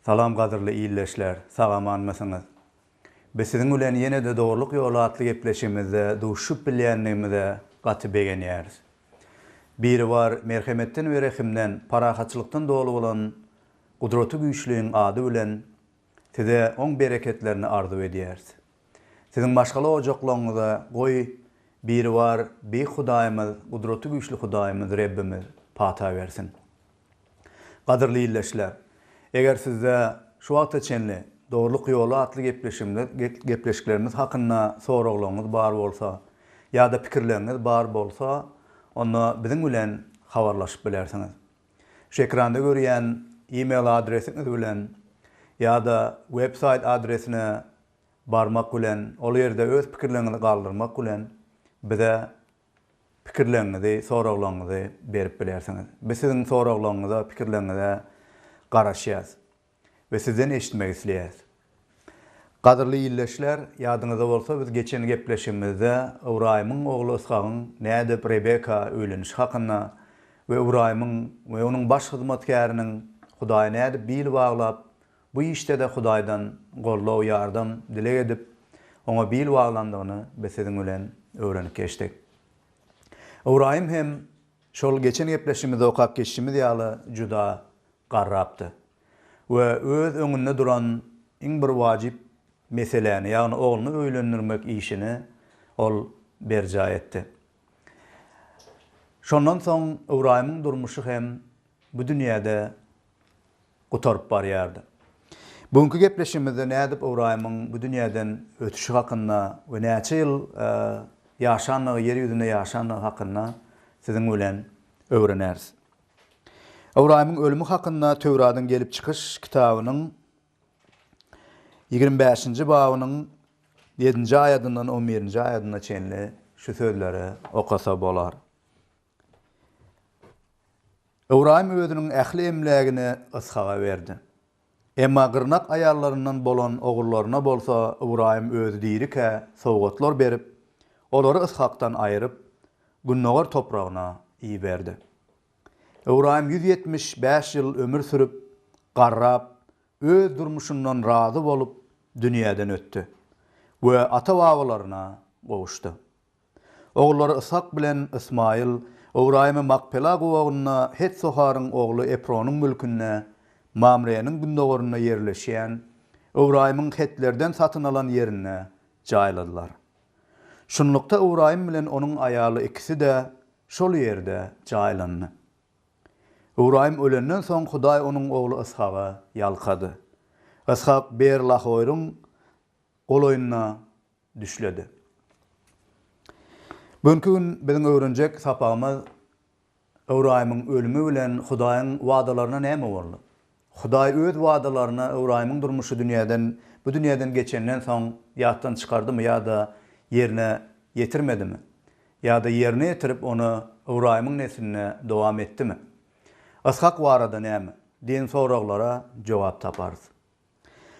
Salam gadyrly ildeşler, sag-amanmysyňyz? Biz siziň bilen ýene-de Dogrulyk ýoly atly gepleşigimizde duşuşyp bilýändigimize gaty begenýäris. Biribar merhemetden we rehimden, parahatçylykdan doly bolan Gudraty Güýçliň ady bilen size Oň bereketlerini arzuw edýäris. Siziň maşgala ojaklaryňyza, goý, Biribar Beýik Hudaýymyz, Gudraty Güýçli Hudaýymyz Rebbimiz pata bersin. Gadyrly ildeşler! Eger sizde şu wagta çenli Dogrulyk ýoly atly gepleşigimiz gepleşiklerimiz hakynda soraglaryňyz bar bolsa ýa-da pikirleriňiz bar bolsa, onda biziň bilen habarlaşyp bilersiňiz. Şu ekranda görýän e-mail adresiňiz bilen ýa-da web saýt adresine barmak bilen, ol ýerde öz pikirleriňizi galdyrmak bilen bize pikirleriňizi, soraglaryňyzy berip bilersiňiz. Biz siziň soraglaryňyza, pikirleriňize garaşýas we sizden eşitmek isleýäs. Gadyrly ildeşler, ýadyňyzda bolsa biz geçen gepleşigimizde Ybraýymyň ogly Yshagyň nädip Rebeka öýlenişi hakynda we Ybraýymyň we onuň baş hyzmatkäriniň Hudaýa nädip bil baglap, bu işde-de Hudaýdan goldaw, ýardam dileg edip, Oňa bil baglandygyny biz siziň bilen öwrenip geçdik. Ybraýym hem şol geçen gepleşigimizde okap geçişimiz ýaly juda garrapdy we öz öňünde duran iň bir wajyp meseläni, ýagny ogluny öýlendirmek işini ol berjaý etdi. Şondan soň Ybraýymyň durmuşy hem bu dünýäde gutaryp barýardy. Bu günki gepleşigimizde nädip Ybraýymyň bu dünýäden ötüşi hakynda we näçe ýyl ýaşandygy, ýer ýüzünde ýaşandygy hakynda siziň bilen öwreneris. Ybraýymyň ölümi hakynda Töwradyň Gelip çykyş kitabynyň 25-nji babynyň ýedinji aýadyndan on birinji aýadyna çenli şu sözleri okasa bolar. Ybraýym özüniň ähli emlägini Yshaga berdi. Emma gyrnak aýallaryndan bolan ogullaryna bolsa Ybraýym özi dirikä sowgatlar berip, olary Yshakdan aýryp, gündogar topragyna iberdi. Ybraýym 175 ýyl ömür sürüp, garrap, öz durmuşyndan razy bolup dünýäden ötdi we ata-babalaryna gowuşdy. Ogullary Yshak bilen Ysmaýyl Ybraýymy Makpela gowagynda Het Soharyň ogly Epronyň mülkünde, Mamreniň gündogarynda ýerleşýän, Ybraýymyň hetlerden satyn alan ýerinde jaýladylar. Şunlukda Ybraýym bilen onuň aýaly ikisi-de şol ýerde jaýlandy. Ybraýym ölenden soň Hudaý onuň ogly Yshaga ýalkady. Yshak Beer-Lahoýryň golaýynda düşledi. Bu günki gün biziň öwrenjek sapagymyz Ybraýymyň ölümi bilen Hudaýyň wadalaryna näme boldy? Hudaý öz wadalaryny Ybraýymyň durmuşy dünýäden bu dünýäden geçenden soň ýatdan çykardymy ýa-da ýerine ýetirmedimi? Ýa-da ýerine ýetirip ony Ybraýymyň neslinde dowam etdimi? Yshak barada näme? diýen soraglara jogap taparys.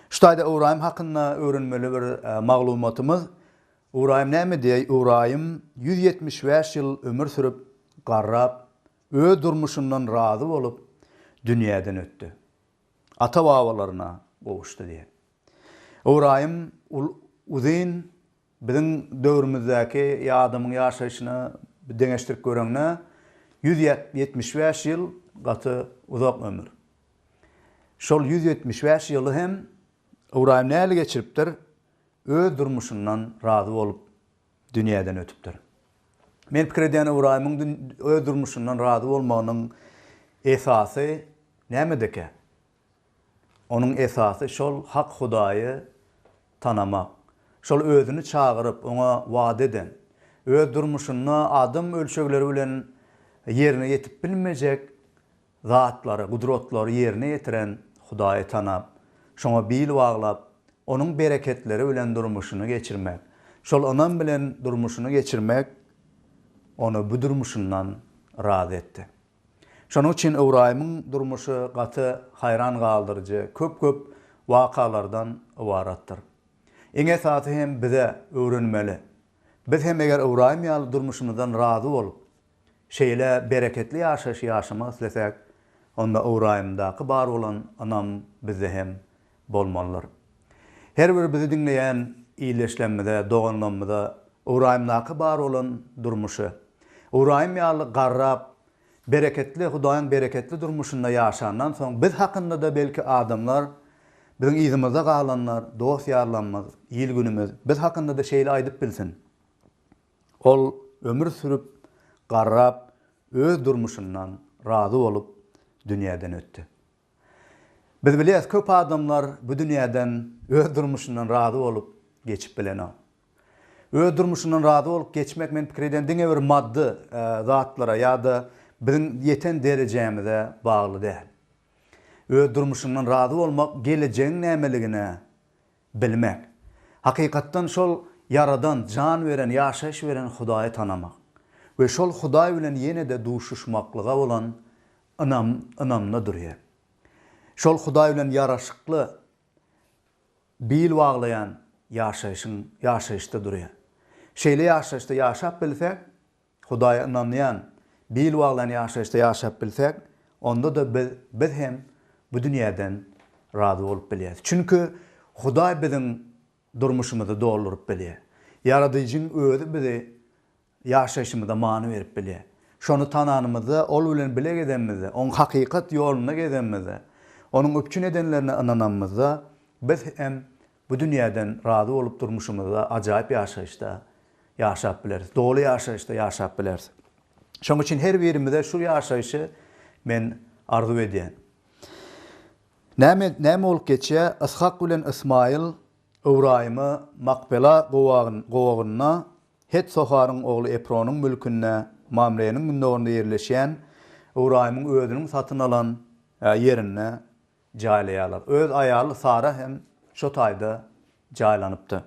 Şu taýda Ybraýym hakynda öwrenmeli bir maglumatymyz, Ybraýym näme diýýär? Ybraýym 175 ýyl ömür sürüp, garrap, öz durmuşyndan razy bolup, dünýäden ötdi. Ata-babalaryna gowuşdy diýýär. Ybraýym uzyn biziň döwrümizdäki adamyň ýaşaýşyna deňeşdirip göreňde, 175 ýyl gaty uzak ömür. Şol 175 ýyly hem Ybraýym nähili geçiripdir? Öz durmuşyndan razy bolup dünýäden ötüpdir. Men pikir edýän Ybraýymyň öz durmuşyndan razy bolmagynyň esasy nämedekä? Onuň esasy şol hak Hudaýy tanamak. Şol özüni çagyryp, oňa wada eden, öz durmuşynda adam ölçegleri bilen ýerine ýetip bilmejek zatlary, gudratlary ýerine ýetiren Hudaýy tanap, şoňa bil baglap, Onuň bereketleri bilen durmuşyny geçirmek, şol ynam bilen durmuşyny geçirmek ony bu durmuşyndan razy etdi. Şonuň üçin Ybraýymyň durmuşy gaty haýran galdyryjy köp-köp wakalardan ybaratdyr. Iň esasy hem bize öwrenmeli. Biz hem eger Ybraýym ýaly durmuşymyzdan razy bolup, şeýle bereketli ýaşaýşy ýaşamak islesek, onda Ybraýymdaky bar bolan ynam bizde hem bolmalydyr. Her bir bizi diňleýän ildeşlerimize, doganlarymyza Ybraýymdaky bar bolan durmuşy, Ybraýym ýaly garrap, bereketli, Hudaýyň bereketli durmuşynda ýaşandan soň, biz hakynda-da belki adamlar, biziň yzymyzda galanlar, dost-ýarlarymyz, il-günümiz biz hakynda-da şeýle aýdyp bilsin. Ol ömür sürüp, garrap, öz durmuşyndan razy bolup dünýäden ötdi. Biz bilýäs, köp adamlar bu dünýäden öz durmuşyndan razy bolup geçip bilenok. Öz durmuşyndan razy bolup geçmek men pikir edýän diňe bir maddy zatlara ýa-da biziň ýeten derejämize bagly däl. Öz durmuşyňdan razy bolmak gelejegiň nämeligine bilmek. Hakykatdan şol Ýaradan, jan beren, ýaşaýyş beren Hudaýy tanamak we şol Hudaý bilen ýene-de duşuşmaklyga bolan ynam, ynamda durýar. Şol Hudaý bilen ýaraşykly bil baglaýan ýaşaýşyň, ýaşaýyşda durýar. Şeýle ýaşaýyşda ýaşap bilsek, Hudaýa ynanýan, bil baglaýan ýaşaýyşda ýaşap bilsek, onda-da biz, biz hem bu dünýäden razy bolup bilýäris. Çünki Hudaý biziň durmuşymyzy dolduryp bilýär. Ýaradyjyň özi bizi ýaşaýşymyza many berip bilýär. Şony tananymyzda, Ol bilen bile gezenimizde, Oň hakykat ýolunda gezenimizde, Onuň üpjün edenlerine ynananymyzda, biz hem bu dünýäden razy bolup durmuşymyzda ajaýyp ýaşaýyşda ýaşap bileris, doly ýaşaýyşda ýaşap bileris. Şonuň üçin her birimize şu ýaşaýşy men arzuw edýän. Näme, näme bolup geçýär? Yshak bilen Ysmaýyl Ybraýymy Makpela gowagynda, Het Soharyň ogly Epronyň mülkünde, Mamreniň gündogarynda ýerleşýän Ybraýymyň özüniň satyn alan ýerinde jaýlaýarlar. Öz aýaly Sara hem şo taýda jaýlanypdy.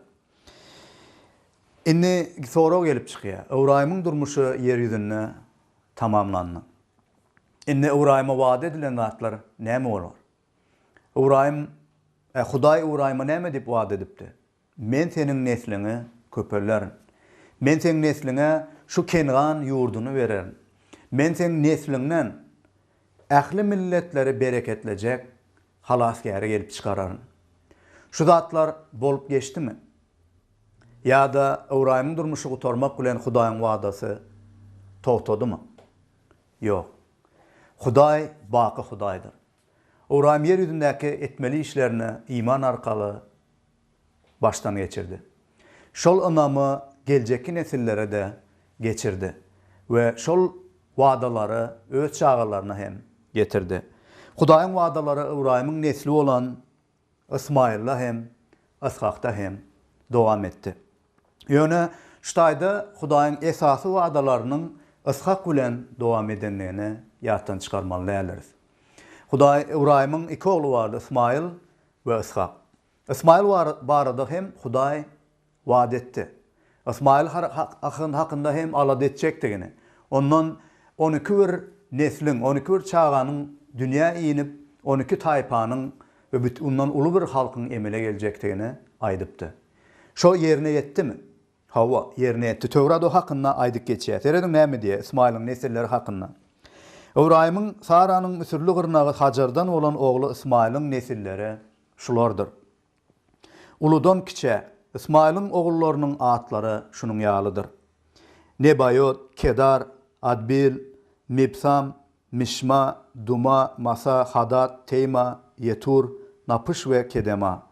Indi sorag gelip çykýar. Ybraýymyň durmuşy ýer ýüzünde tamamlandy. Indi Ybraýyma wada edilen zatlar näme bolar? Ybraýym, Hudaý Ybraýyma näme diýip wada edipdi? Men seniň nesliňi köpelderin. Men seň nesliňe şu Kengan ýurduny bererin. Men seň nesliňden ähli milletleri bereketlejek Halasgäri gelip çykararyn. Şu zatlar bolup geçdimi? Ýa-da Ybraýymyň durmuşy gutarmak bilen Hudaýyň wadasy togtadymy? Ýok. Hudaý baky Hudaýdyr. Ybraýym ýer ýüzündäki etmeli işlerini iman arkaly başdan geçirdi. Şol ynamy geljekki nesillere-de geçirdi we şol wadalary öz çagalaryna hem getirdi. Hudaýyň wadalary Ybraýymyň nesli bolan Ysmaýylda hem, Yshakda hem dowam etdi. Ýöne şu taýda Hudaýyň esasy wadalarynyň Yshak bilen dowam edendigini ýatdan çykarmaly däldiris. Hudaý Ybraýymyň iki ogly bardy, Ysmaýyl we Yshak. Ysmaýyl barada hem Hudaý wada etdi. Ysmaýyl hakynda hem alada etjekdigini, ondan 12 bir nesliň, 12 bir çaganyň dünýä inip, 12 taýpanyň we ondan uly bir halkyň emele geljekdigini aýdypdy. Şo ýerine ýetdimi? Hawa, ýerine ýetdi. Töwrat o hakynda aýdyp geçýär. Serediň näme diýýär Ysmaýylyň nesilleri hakynda. Ybraýymyň Saranyň müsürli gyrnagy Hajardan bolan ogly Ysmaýylyň nesilleri şulardyr. Uludan kiçä, Ysmaýylyň ogullarynyň atlary şunuň ýalydyr. Nebaýot, Kedar, Adbil, Mibsam, Mişma, Duma, Masa, Hadat, Teýma, Ýetur, Napyş we Kedema.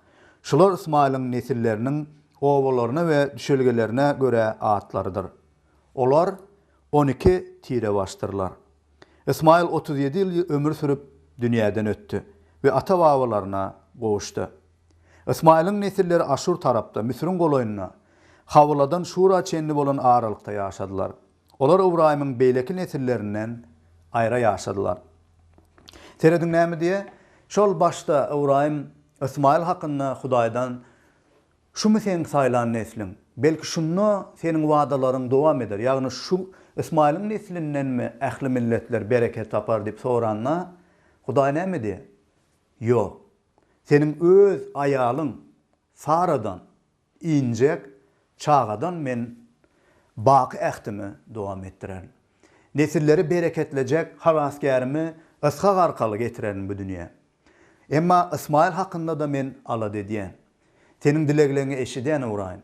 Şular Ysmaýylyň nesilleriniň obalaryna we düşelgelerine görä atlarydyr. Olar 12 tirebaşdyrlar. Ysmaýyl 37 ýyl ömür sürüp, dünýäden ötdi we ata-babalaryna gowuşdy. Ysmaýylyň nesilleri Aşur tarapda, Müsüriň golaýynda, Hawyladan Şura çenli bolan aralykda ýaşadylar. Olar Ybraýymyň beýleki nesillerinden aýra ýaşadylar. Serediň näme diýýär? Şol başda Ybraýym Ysmaýyl hakynda Hudaýdan, Şumy seň saýlan nesliň? Belki şunda seniň wadalaryň dowam eder, ýagny şu Ysmaýylyň neslindenmi ähli milletler bereket tapar diýip soranda, Hudaý näme diýýär? Ýok. Seniň öz aýalyň Saradan Injek çagadan men baky ähtimi dowam etdirerin. Nesilleri bereketlejek Halasgärimi. Yshak arkaly getirerin bu dünýä. Emma Ysmaýyl hakynda-da men alada edýän. Seniň dilegleňi eşidýän Ybraýym.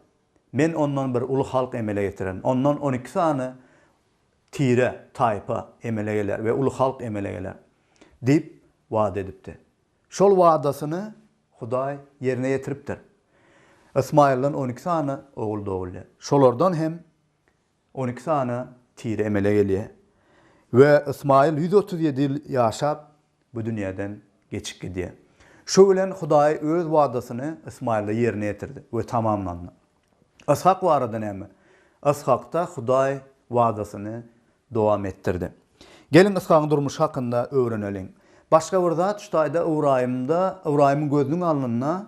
Men ondan bir uly halk emele getirerin. Ondan 12 sany tire, taýpa emele geler we uly halk emele geler diýip wada edipdi. Şol wadasyny Hudaý ýerine ýetiripdir. Ysmaýyldan 12 sany ogul dogulýar. Şolardan hem 12 sany tire emele gelýär. We Ysmaýyl 137 ýyl ýaşap, bu dünýäden geçip gidýär. Şu bilen Hudaý öz wadasyny Ysmaýylda ýerine ýetirdi we tamamlandy. Yshak barada näme? Yshakda Hudaý wadasyny dowam etdirdi. Geliň Yshagyň durmuşy hakynda öwreneliň. Başga bir zat şu taýda Ybraýymda, Ybraýymyň gözüniň alnynda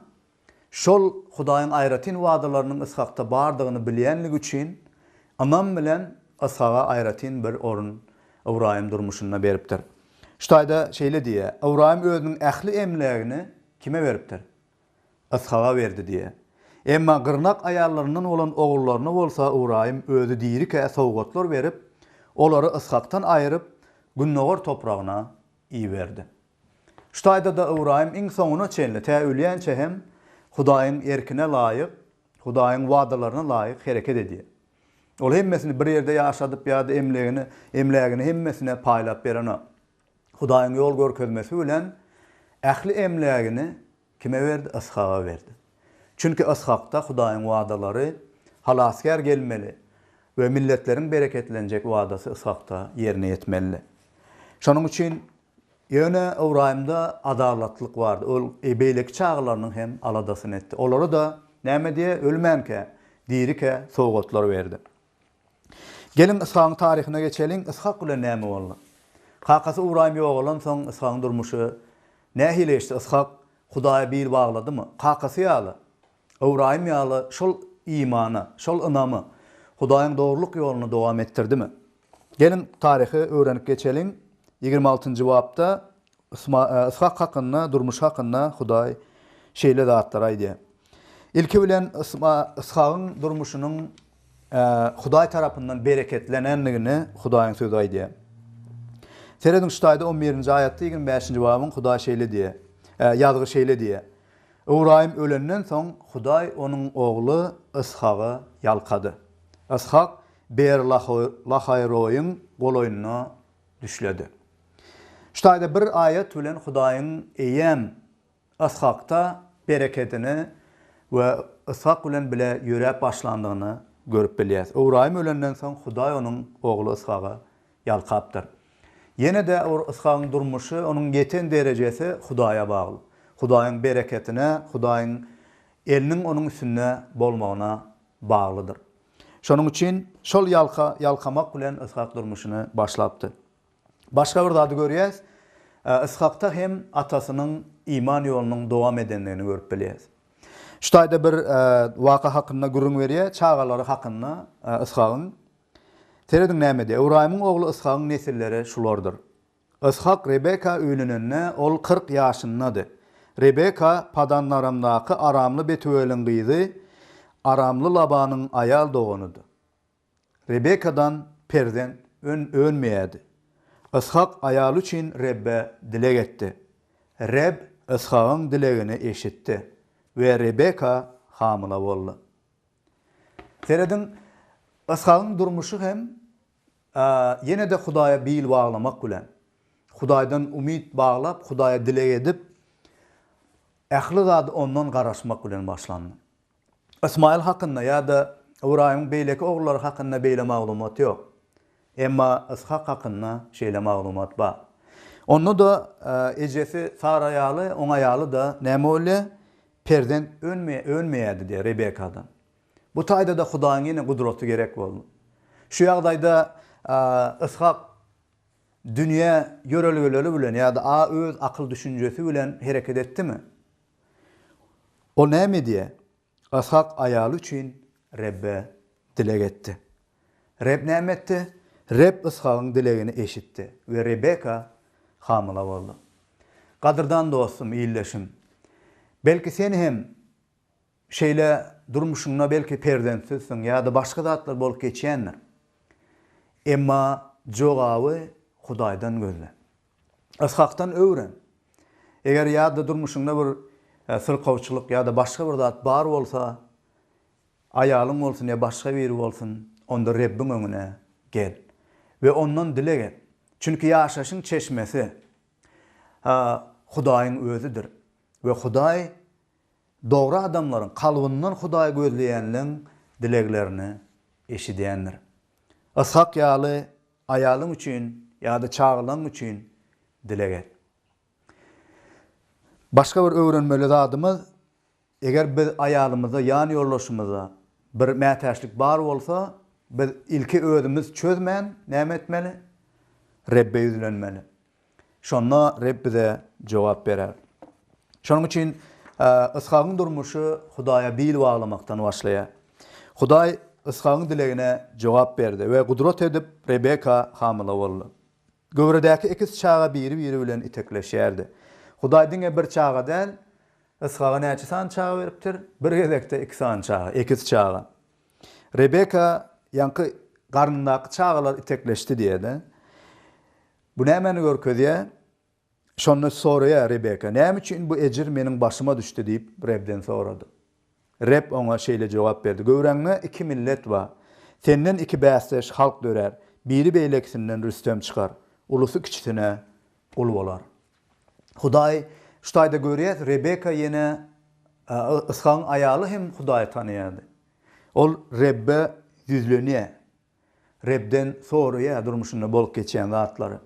şol Hudaýyň aýratyn wadalarynyň Yshakda bardygyny bilýänligi üçin ynam bilen Yshaga aýratyn bir orun Ybraýym durmuşynda beripdir. Şu taýda şeýle diýýär, Ybraýym özüniň ähli emlägini kime beripdir? Yshaga berdi diýýär. Emma gyrnak aýallaryndan bolan ogullaryna bolsa Ybraýym özi dirikä sowgatlar berip, olary Yshakdan aýryp, gündogar topragyna iberdi. Şu taýda-da Ybraýym iň soňuna çenli, tä ölýänçä hem Hudaýyň erkine laýyk, Hudaýyň wadalaryna laýyk hereket edýär. Ol hemmesini bir ýerde ýaşadyp ýa-da emlegini, emlägini hemmesine paýlap berenok. Hudaýyň ýol görkezmesi bilen ähli emlägini kime berdi? Yshaga berdi. Çünki Yshakda Hudaýyň wadalary, Halasgär gelmeli we milletleriň bereketlenjek wadasy Yshakda ýerine ýetmelidi. Şonuň üçin ýöne Ybraýymda adalatlylyk bardy. Ol beýleki çagalarynyň hem aladasyny etdi. Olara-da näme diýýär? Ölmänkä, dirikä sowgatlar berdi. Geliň, Yshagyň taryhyna geçeliň. Yshak bilen näme boldy? Kakasy Ybraýym ýogalansoň, Yshagyň durmuşy nähili geçdi? Yshak Hudaýa bil bagladymy? Kakasy ýaly, Ybraýym ýaly şol imany, şol ynamy, Hudaýyň dogrulyk ýoluny dowam etdirdimi? Geliň, taryhy öwrenip geçeliň. 26-njy bapda Yshak hakynda, durmuşy hakynda Hudaý şeýle zatlary aýdýar. Ilki bilen Yshagyň durmuşynyň Hudaý tarapyndan bereketlenendigini Hudaýyň sözi aýdýar. Serediň şu taýda on birinji aýatda 25-nji babyň Hudaý şeýle diýýär. Ýazgy şeýle diýýär. Ybraýym ölenden soň Hudaý onuň ogly Yshagy ýalkady. Yshak Beer-Lahaýroýyň golaýynda düşledi. Şu taýda bir aýat bilen Hudaýyň eýýäm Yshakda berekedini we Yshak bilen bile ýöräp başlandygyny görüp bilýäris. Ybraýym ölenden soň Hudaý onuň ogly Yshaga ýalkapdyr. Ýene-de Yshagyň durmuşy, onuň ýeten derejesi Hudaýa bagly. Hudaýyň bereketine, Hudaýyň eliniň onuň üstünde bolmagyna baglydyr. Şonuň üçin şol ýalka, ýalkamak bilen Yshak durmuşyny başlapdy. Başga bir zady görýäs, Yshakda hem atasynyň iman ýolunyň dowam edendigini görüp bilýäs. Şu taýda bir waka hakynda gürrüň berýär, çagalary hakynda Yshagyň. Serediň näme diýýär, Ybraýymyň ogly Yshagyň nesilleri şulardyr. Yshak Rebeka öýlenende, ol 40 ýaşyndady. Rebeka Padannaramdaky aramly Betueliň gyzy, aramly Labanyň aýal doganydy. Rebekadan perzent önmeýärdi. Yshak aýaly üçin Rebbe dileg etdi. Reb Yshagyň dilegini eşitdi we Rebeka hamyla boldy. Serediň, Yshagyň durmuşy hem ýene-de Hudaýa bil baglamak bilen, Hudaýdan umyt baglap, Hudaýa dileg edip, ähli zady ondan garaşmak bilen başlandy. Ysmaýyl hakynda ýa-da Ybraýymyň beýleki ogullary hakynda beýle maglumat ýok. Emma Yshak hakynda şeýle maglumat bar. Onda-da ejesi Sara ýaly, oň aýaly-da näme bolýar? Perzent önmeýärdi diýýär Rebekadan. Bu taýda-da Hudaýyň ýene gudraty gerek boldy. Şu ýagdaýda Yshak dünýä ýörelgeleri bilen ýa-da öz akyl-düşünjesi bilen hereket etdimi? Ol näme edýär? Yshak aýaly üçin Rebbe dileg etdi. Reb näme etdi? Reb Yshagyň dilegini eşitdi we Rebeka hamyla boldy. Gadyrdan dostum, ildeşim, belki sen hem şeýle durmuşyňda belki perzentsizsiň ýa-da başga zatlar bolup geçýändir. Emma jogaby Hudaýdan gözle. Yshakdan öwren. Eger ýa-da durmuşyňda bir syrkawçylyk ýa-da başga bir zat bar bolsa, aýalyň bolsun ýa başga biri bolsun, onda Rebbiň öňüne gel we ondan dileg et. Çünki ýaşaýşyň çeşmesi Hudaýyň Özüdir we Hudaý dogry adamlaryň, kalbyndan Hudaýy gözleýänleň dileglerini eşidýändir. Yshak ýaly aýalyň üçin ýa-da çagalaň üçin dileg et. Başga bir öwrenmeli zadymyz, eger biz aýalymyza, ýan ýoldaşymyza bir mätäçlik bar bolsa, biz ilki özümiz çözmän näme etmeli? Rebbe ýüzlenmeli. Şonda Reb bize jogap berer. Şonuň üçin Yshagyň durmuşy Hudaýa bil baglamakdan başlaýar. Hudaý Yshagyň dilegine jogap berdi we gudrat edip Rebeka hamyla boldy. Göwredäki ekiz çaga biri-biri bilen itekleşýärdi. Hudaý diňe bir çaga däl, Yshaga näçe sany çaga beripdir? Bir gezekde iki sany çaga, ekiz çaga. Rebeka ýaňky garnyndaky çagalar itekleşdi diýýär-de. Bu nämäni görkezýär? Şonda soraýar Rebeka, Näme üçin bu ejir meniň başyma düşdi diýip, Rebden sorady. Reb oňa şeýle jogap berdi, Göwräňde iki millet bar. Senden iki bäsdeş halk dörär, biri beýlekisinden rüstem çykar, ulusy kiçisine gul bolar. Hudaý şu taýda görýäs, Rebeka ýene Yshagyň aýaly hem Hudaýy tanaýardy. Ol Rebbe ýüzlenýär. Rebden soraýar durmuşynda bolup geçýän zatlary.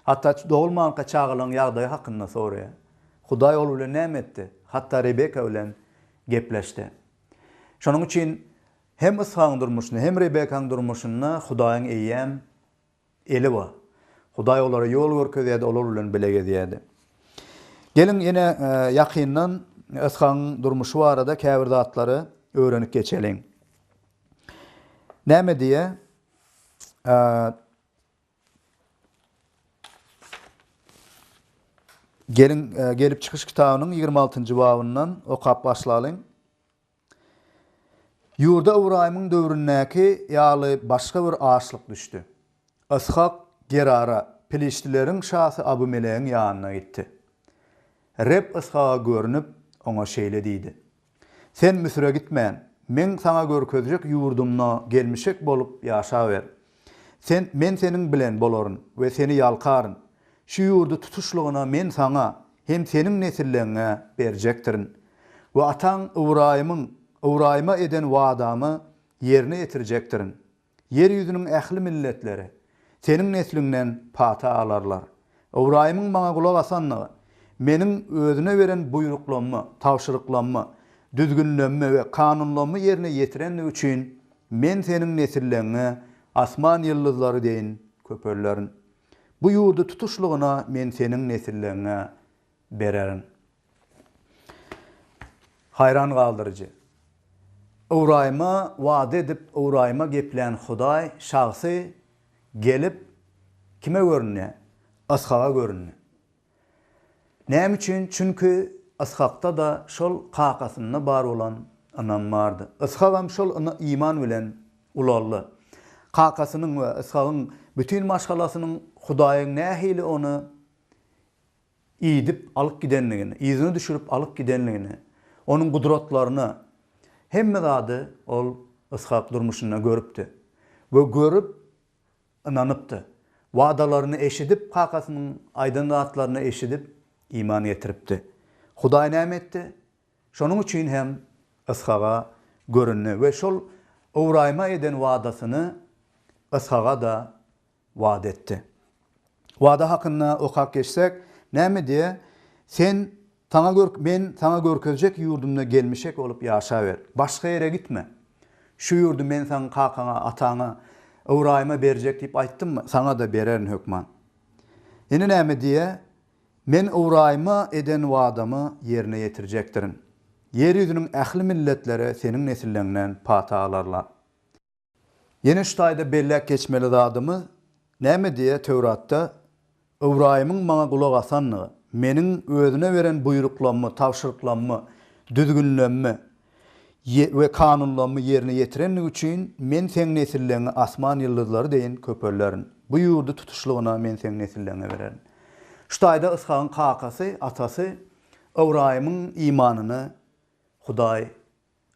Hatda dogulmanka çagalaryň ýagdaýy hakynda soraýar. Hudaý ol bilen näme etdi? Hatda Rebeka bilen gepleşdi. Şonuň üçin hem Yshagyň durmuşynda, hem Rebekaň durmuşynda Hudaýyň eýýäm eli bar. Hudaý olara ýol görkezýärdi, olar bilen bile gezýärdi. Geliň ýene ýakyndan Yshagyň durmuşy barada käbir zatlary öwrenip geçeliň. Näme diýýär? Geliň, Gelip çykyş kitabynyň 26-njy babyndan okap başlalyň. Ýurda Ybraýymyň döwründäki ýaly başga bir açlyk düşdi. Yshak Gerara, piliştileriň şasy Abymelegiň ýanyna gitdi. Reb Yshaga görnüp, oňa şeýle diýdi, Sen Müsüre gitmän, Meň saňa görkezjek ýurdumda gelmişek bolup ýaşaber. Sen, Men seniň bilen bolaryn we seni ýalkaryn. Şu ýurdy tutuşlygyna Men saňa hem seniň nesilleňňe berjekdirin. We ataň Ybraýymyň Ybraýyma eden wadamy ýerine ýetirjekdirin. Ýer ýüzüniň ähli milletleri seniň nesliňden pata alarlar. Ybraýymyň maňa gulak asandygy, Meniň özüne beren buýruklammy, tabşyryklammy, düzgünlemmi we kanunlammy ýerine ýetirendigi üçin Men seniň nesilleňňi asman ýyldyzlary deýin köpelderin. Bu ýurdy tutuşlygyna Men seniň nesilleňňe bererin. Haýran galdyryjy. Ybraýyma wada edip, Ybraýyma geplän Hudaý şahsy gelip, kime göründi? Yshaga göründi. Näme üçin? Çünki Yshakda-da şol kakasynda bar bolan ynam bardy. Yshagam şol iman bilen ulaldy. Kakasynyň we Yshagyň bütin maşgalasynyň Hudaýyň nähili ony idip alyp gidendigini, yzyna düşürip alyp gidendigini, onuň gudratlaryny, hemme zady ol Yshak durmuşynda görüpdi we görüp ynanypdy. Wadalaryny eşidip, kakasynyň aýdan zatlaryny eşidip, iman getiripdi. Hudaý näme etdi? Şonuň üçin hem Yshaga göründi we şol Ybraýyma eden wadasyny Yshaga-da wada etdi. Wada hakynda okap geçsek, näme diýýär? Sen saňa görk men saňa görkezjek ýurdumda gelmişek bolup ýaşaber. Başga ýere gitme. Şu ýurdy men saň kakaňa, ataňa, Ybraýyma berjek diýip aýtdymmy? Saňa-da bererin hökman. Ýene näme diýýär? Men Ybraýyma eden wadamy ýerine ýetirjekdirin. Ýer ýüzüniň ähli milletleri seniň nesilleňden pata alarlar. Ýene şu taýda belläp geçmeli zadymyz, näme diýýär Töwratda, Ybraýymyň maňa gulak asandygy, meniň özüne beren buýruklammy, tabşyryklammy, düzgünlemmi we kanunlammy ýerine ýetirendigi üçin, men seň nesilleňi asman ýyldyzlary deýin köpelderin. Bu ýurdy tutuşlygyna men seň nesilleňe bererin. Şu taýda Yshagyň kakasy, atasy Ybraýymyň imanyny Hudaý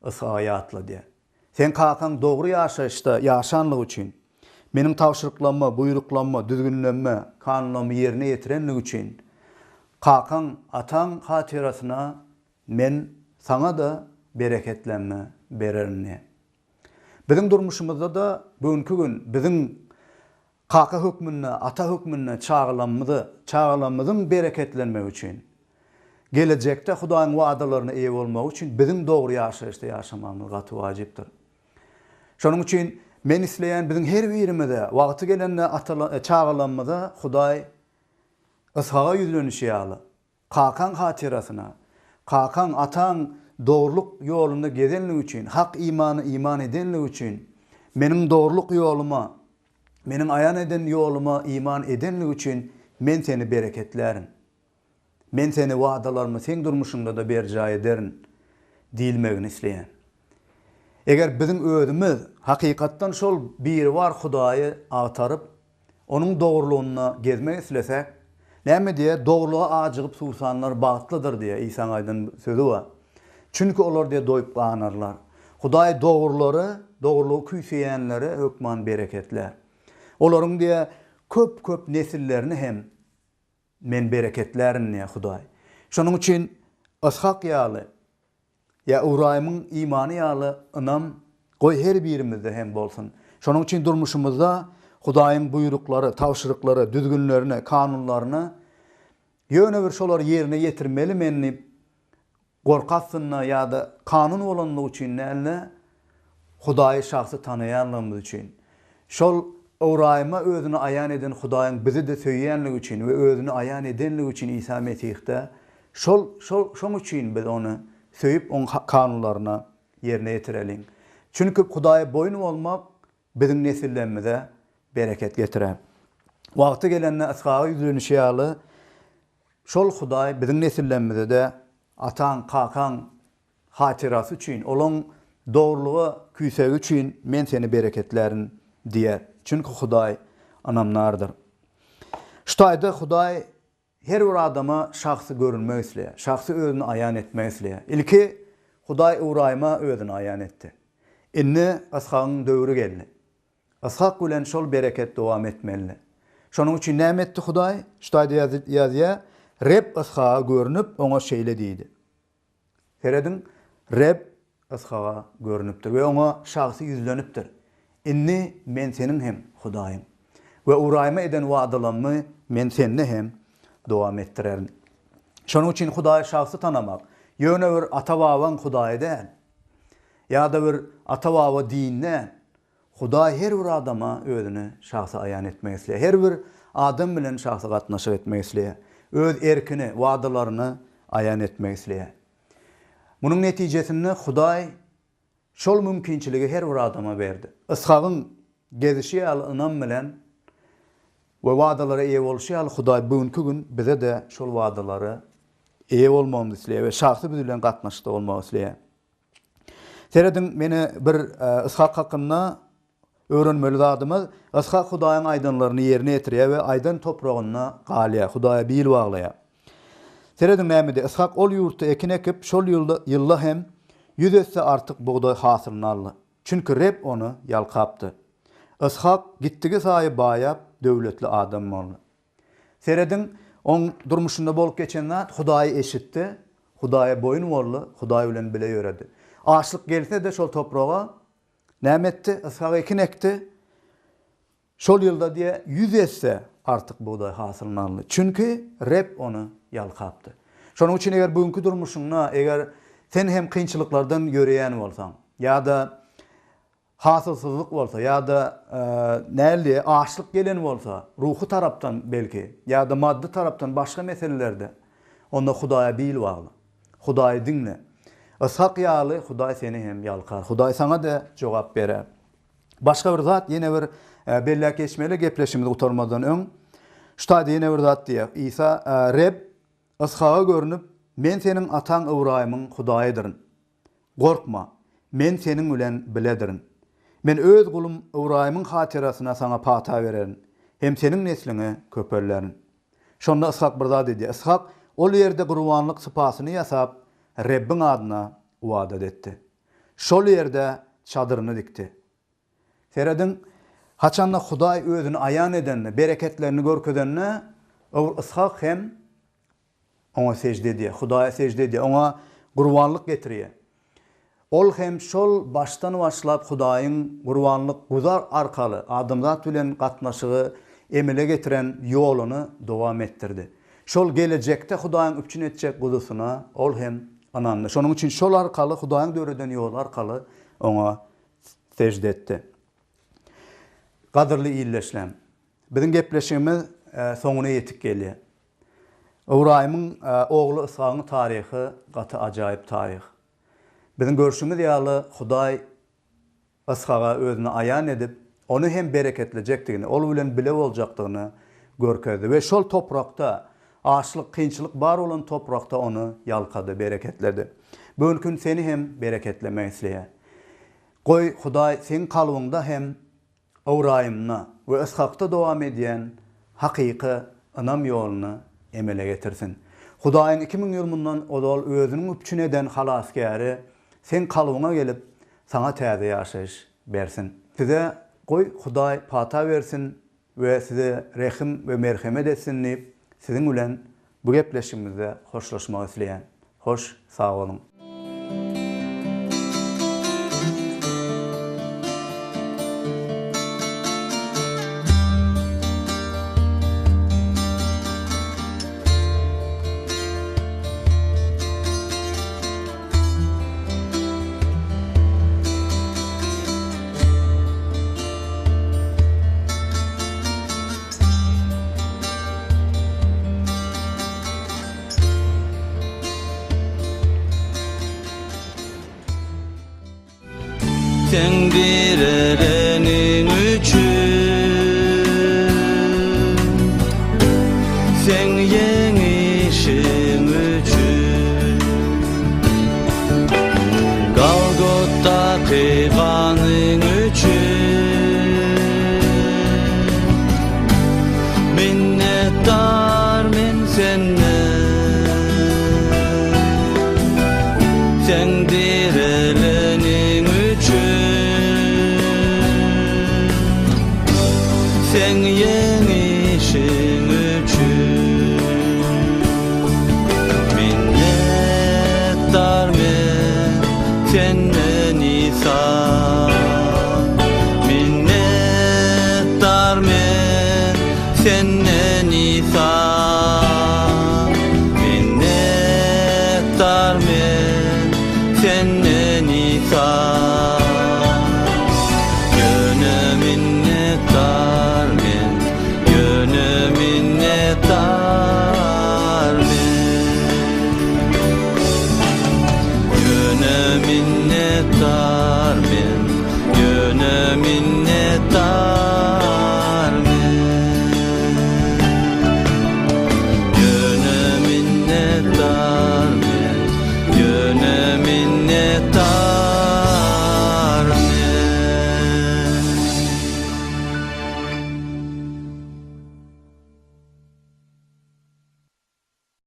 Yshaga ýatladýar. Seň kakaň dogry ýaşaýyşda ýaşanlygy üçin, Meniň tabşyryklaryma, buýruklaryma, düzgünlerime, kanunlarymy ýerine ýetirenligi üçin, kakaň, ataň hatyrasyna Men saňa-da bereketlenme bererin diýýär. Biziň durmuşymyzda-da bu günki gün biziň kaka hökmünde, ata hökmünde çagalarymyzy, çagalarymyzyň bereketlenmegi üçin, gelejekde Hudaýyň wadalaryna eýe bolmagy üçin biziň dogry ýaşaýyşda ýaşamagymyz gaty wajypdyr. Şonuň üçin men isleýän biziň her birimize wagty gelende ata çagalarymyza Hudaý Yshaga ýüzlenişi ýaly, Kakaň hatyrasyna, kakaň, ataň dogrulyk ýolunda gezenligi üçin, hak imana iman edenligi üçin, meniň dogrulyk ýoluma, meniň aýan eden ýoluma iman edenligi üçin men seni bereketlärin. Men seni wadalarymy seň durmuşyňda-da berjaý ederin diýilmegini isleýän. Eger biziň özümiz hakykatdan şol Biribar Hudaýy agtaryp, Onuň dogrulygynda gezmek islesek, näme diýýär? Dogrulyga ajygyp suwsanlar bagtlydyr diýýär. Isaň aýdan sözi bar. Çünki olar diýýär doýup ganarlar. Hudaý dogrulary, dogrulygy küýseýänleri hökman bereketlär. Olaryň diýýär köp-köp nesillerini hem Men bereketlärin diýýär Hudaý. Şonuň üçin Yshak ýaly ýa Ybraýymyň imany ýaly ynam goý her birimizde hem bolsun. Şonuň üçin durmuşymyzda Hudaýyň buýruklary, tabşyryklary, düzgünlerini, kanunlaryny ýöne bir şolary ýerine ýetirmeli men diýip Gorky astynda ýa-da kanun bolanlygy üçin däl-de, Hudaýy şahsy tanaýanlygymyz üçin. Şol Ybraýyma özüni aýan eden Hudaýyň bizi-de söýýänligi üçin we özüni aýan edenligi üçin Isa Mesihde, şol, şol, şoň üçin biz Ony söýüp, Oň kanunlaryny ýerine ýetireliň. Çünki Hudaýa boýun bolmak biziň nesillerimize bereket getirer. Wagty gelende Yshaga ýüzlenişi ýaly, şol Hudaý biziň nesillerimize-de ataň, kakaň hatyrasy üçin, olaň dogrulyga küýsegi üçin men seni bereketlärin diýer. Çünki Hudaý ynamdardyr. Şu taýda Hudaý Her bir adama şahsy görünmek isleýär, şahsy özüni aýan etmek isleýär. Ilki Hudaý Ybraýyma özüni aýan etdi. Indi Yshagyň döwri geldi. Yshak bilen şol bereket dowam etmelidi. Şonuň üçin näme etdi Hudaý? Şu taýda ýazýar, Reb Yshaga görnüp, oňa şeýle diýdi. Serediň, Reb Yshaga görnüpdir we oňa şahsy ýüzlenipdir, Indi Men seniň hem Hudaýyň we Ybraýyma eden wadalamy Men sende hem dowam etdirerin. Şonuň üçin Hudaýy şahsy tanamak, ýöne bir ata-babaň Hudaýy däl, ýa-da bir ata-baba dini däl, Hudaý her bir adama özüni şahsy aýan etmek isleýär. Her bir adam bilen şahsy gatnaşyk etmek isleýär. Öz erkini, wadalaryny aýan etmek isleýär. Munuň netijesinde Hudaý şol mümkinçiligi her bir adama berdi. Yshagyň gezişi ýaly ynam bilen we wadalara eýe bolşy ýaly Hudaý bu günki gün bize-de şol wadalara eýe bolmagymyzy isleýär we şahsy biz bilen gatnaşykda bolmagy isleýär. Serediň, meni bir Yshak hakynda öwrenmeli zadymyz, Yshak Hudaýyň aýdanlaryny ýerine ýetirýär we aýdan topragynda galýar, Hudaýa bil baglaýar. Serediň näme diýýär, Yshak ol ýurtda ekin ekip, şol ýylda hem ýüz esse artyk bugdaý hasylyny aldy. Çünki Reb ony ýalkapdy. Yshak gitdigi saýy baýap, döwletli adam boldy. Serediň, oň durmuşynda bolup geçen zat, Hudaýy eşitdi, Hudaýa boýun boldy, Hudaý bilen bile ýöredi. Açlyk gelse-de şol topraga näme etdi? Yshak ekin ekdi. Şol ýylda diýýär, ýüz esse artyk bugdaý hasylyny aldy. Çünki Reb ony ýalkapdy. Şonuň üçin eger bu günki durmuşyňda, eger sen hem kynçylyklardan ýöreýän bolsaň, ýa-da Hasylsyzlyk bolsa ýa-da näli açlyk gelen bolsa, ruhy tarapdan belki, ýa-da maddy tarapdan başga meselelerde, onda Hudaýa bil bagla. Hudaýy diňle. Yshak ýaly Hudaý seni hem ýalkar. Hudaý saňa-da jogap berer. Başga bir zat ýene bir belläp geçmeli gepleşigimizi gutarmazdan öň. Şu taýda ýene bir zat diýýär. Isa Reb Yshaga görnüp, Men seniň ataň Ybraýymyň Hudaýydyryn. Gorkma, Men seniň bilen biledirin. Men Öz gulum Ybraýymyň hatyrasyna saňa pata bererin hem seniň nesliňi köpelderin. Şonda Yshak bir zat edýär. Yshak ol ýerde gurbanlyk sypasyny ýasap, Rebbiň adyna ybadat etdi. Şol ýerde çadyryny dikdi. Serediň, haçanda Hudaý Özüni aýan edende, bereketlerini görkezende, Öwr Yshak hem Oňa sežde edýär, Hudaýa sežde edýär, Oňa gurbanlyk getirýär. Ol hem şol başdan başlap Hudaýyň gurbanlyk guzar arkaly adamzat bilen gatnaşygy emele getiren ýoluny dowam etdirdi. Şol gelejekde Hudaýyň üpjün etjek guzusyna ol hem ynandy. Şonuň üçin şol arkaly, Hudaýyň döreden ýoly arkaly Oňa sežde etdi. Gadyrly ildeşlem! Biziň gepleşigimiz soňuna ýetip gelýär. Ybraýymyň ogly Yshagyň taryhy gaty ajaýyp taryh. Biziň görşümiz ýaly, Hudaý Yshaga özüni aýan edip, ony hem bereketlejekdigini, ol bilen bile boljakdygyny görkezdi we şol toprakda, açlyk, kynçylyk bar bolan toprakda ony ýalkady, bereketledi. Bu günki gün seni hem bereketlemek isleýär. Goý, Hudaý seň kalbyňda hem Ybraýymda we Yshakda dowam edýän hakyky ynam ýoluny emele getirsin. Hudaýyň 2000 ýyl mundan ozal Özüniň üpjün eden Halasgäri seň kalbyňa gelip, saňa täze ýaşaýyş bersin. Size, goý, Hudaý pata bersin we size rehim we merhemet etsin diýip, siziň bilen bu gepleşigimizde hoşlaşmak isleýän. Hoş sag boluň. Seň direleniň üçin, Seň ýeňişiň üçin, Golgotdaky ganyň üçin Minnetdar men senden Seň direleniň üçin Seň ýeňişiň üçin Minnetdar men senden Isa Minnetdar men senden Isa Minnetdar men senden Isa Ýöne minnetdar men Ýöne minnetdar men Ýöne minnetdar men Ýöne minnetdar.